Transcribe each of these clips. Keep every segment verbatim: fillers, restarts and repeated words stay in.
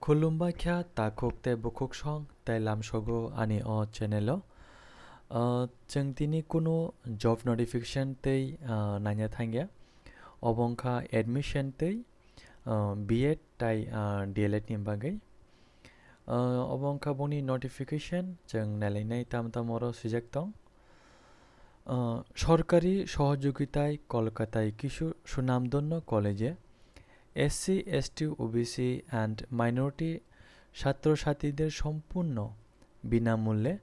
Khulumbai kha takhuk tei bukhuk song tei lamsogo ani o channel o. Ah, chwng tini kunu job notification tei, ah, naina thangya. Obo wngkha admission tei, ah, B Ed tei, ah, D L Ed ni bagwi. Ah, obo wngkha boni notification, chwng nailainai tam tam oro swijak tong. Ah, সরকারি সহযোগিতায় কলকাতায় কিছু সুনামধন্য কলেজে SC, ST, OBC and minority ছাত্রছাত্রীদের সম্পূর্ণ বিনামূল্যে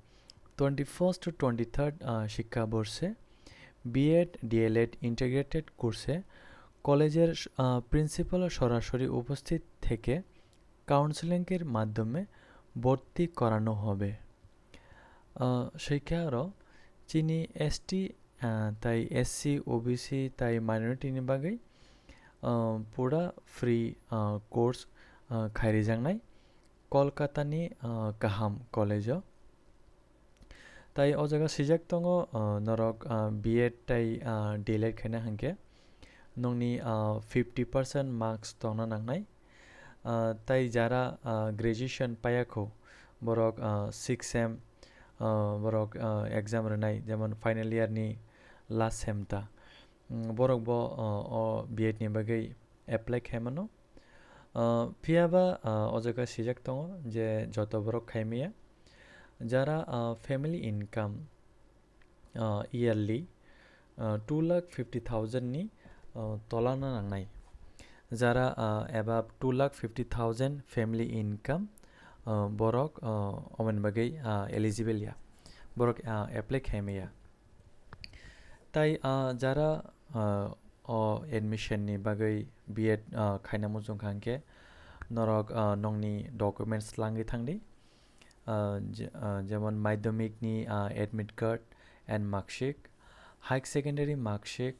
twenty first to twenty third, আহ, শিক্ষাবর্ষে বিএড, ডিএলএড ইন্টিগ্রেটেড কোর্সে কলেজের, আহ, প্রিন্সিপাল সরাসরি উপস্থিত থেকে কাউন্সেলিংয়ের মাধ্যমে ভর্তি করানো হবে। Ah, swikha aro chini S T, ah, tai S C, O B C tai minority ni bagwi, ah, pura free, ah, course, ah, khairijaknai Kolkata ni, ah, kaham college o. Tai o jaga swijak tongo, ah, norok, ah, B Ed tai, ah, D L Ed khaina hwnkhe nokni, ah, fifty percent marks tongna nangnai. Ah, tai jara, ah, graduation payakho, borok, ah, six sem, ah, borok, ah, exam rwnai, jemon final year ni last sem ta. Mm, borok bo, ah, o B Ed ni bagwi apply khaimano. Ah, phiyaba, ah, o jaga swijak tongo je joto borok khaimaya. Jara, ah, family income, ah, yearly, ah, two lakh fifty thousand ni, ah, tola na nangnai. Jara, ah, above two lakh fifty thousand family income, ah, borok, ah, omoni bagwi, ah, eligible ya. Borok, ah, apply khaimaya. Tai, ah, jara, ah, o admission ni bagwi B Ed, ah, khaina muchung kha hwnkhe norok, ah, nokni documents langwi thangdi. Ah, je-, ah, jemon madhyamik ni, ah, admit card and mark sheet, high secondary mark sheet,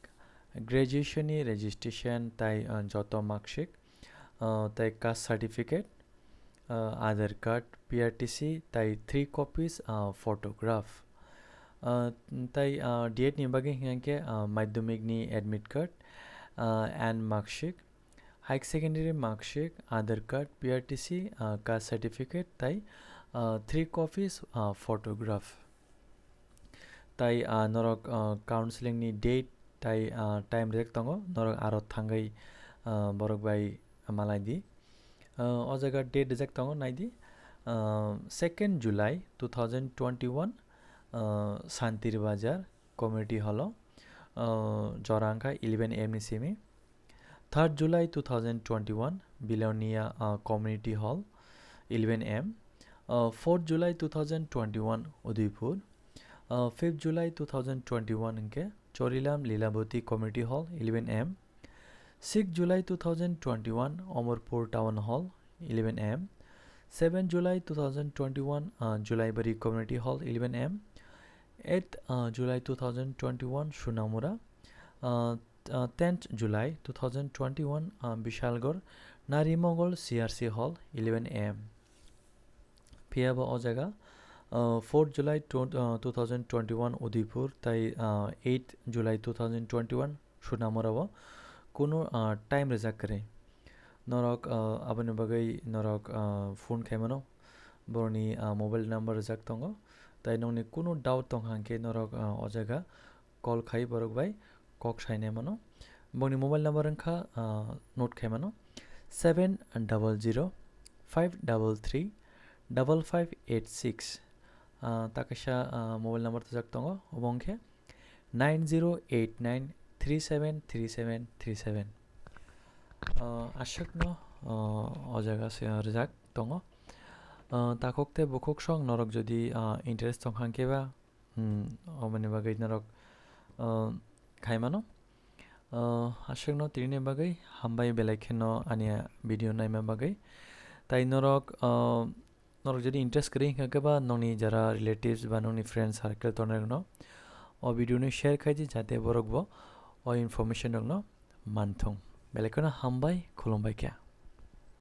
graduation ni registration tai, ah, joto mark sheet, ah, tai caste certificate, ah, Aadhaar card, P R T C tai three copies, ah, photograph. Ah, tai, ah, D Ed ni bagwi hwnkhe, ah, madhyamik ni admit card, ah, and mark sheet, high secondary mark sheet, Aadhaar card, P R T C, ah, caste certificate tai, ah, three copies, ah, photograph. Tai, ah, norok, ah, counseling ni date tai, ah, time rijak tongo, norok aro thangwi, ah, borok bai malai di. Ah, o jaga date rijak tongo, nai di. Ah, second July two thousand twenty-one, ah, Santir Bazar Community Hall o, ah, jora wngkha eleven A M ni simi. Third July two thousand twenty-one, Bilonia, ah, Community Hall, eleven A M. Ah, fourth July two thousand twenty-one, Udaipur. Ah, fifth July two thousand twenty-one hwnkhe Chorilam Lilavati Community Hall, eleven A M. Sixth July two thousand twenty-one, Amarpur Town Hall, eleven A M. Seventh July two thousand twenty-one, ah, Julaibari Community Hall, eleven A M. Eighth, ah, July two thousand twenty-one, Sonamura. Ah, uh, tenth July two thousand twenty-one, uh, Bishalgarh, Nari Mongol C R C Hall, eleven A M. Phiyaba o jaga, uh, fourth July tw-, uh, two thousand twenty-one Udaipur, tai, uh, eighth July two thousand twenty-one Sonamura o kunu, uh, time rijak kwrwi. Norok, uh, aboni bagwi norok, uh, phone khaimano, boroni, uh, mobile number rijak tongo, tai nokni kunu doubt tong hwnkhe norok, uh, o jaga call khai borok bai kok sainai mano. Bongni mobile number wngkha, ah, note khai mano, seven double zero five double three double five eight six. Ah, ta kaisa, ah, mobile number twijak tongo, obo wngkhe nine zero eight nine three seven three seven three seven. Ah, aswkno, ah, o jaga se rijak tongo. Ah, takhuk tei bukhuk song norok jodi, ah, interest tong hwnkhe ba, Hmm, oboni bagwi norok, uh, khaimano. Uh, aswkno tini bagwi hambai belai kheno ani video naima bagwi. Tai norok, uh, norok jodi interest kwrwi hwnkhe ba nokni jara relatives ba nokni friend circle tongnai rokno o video no share khaidi, jate borok bo o information rokno manthung. Belai kheno hambai, khulumbai kha.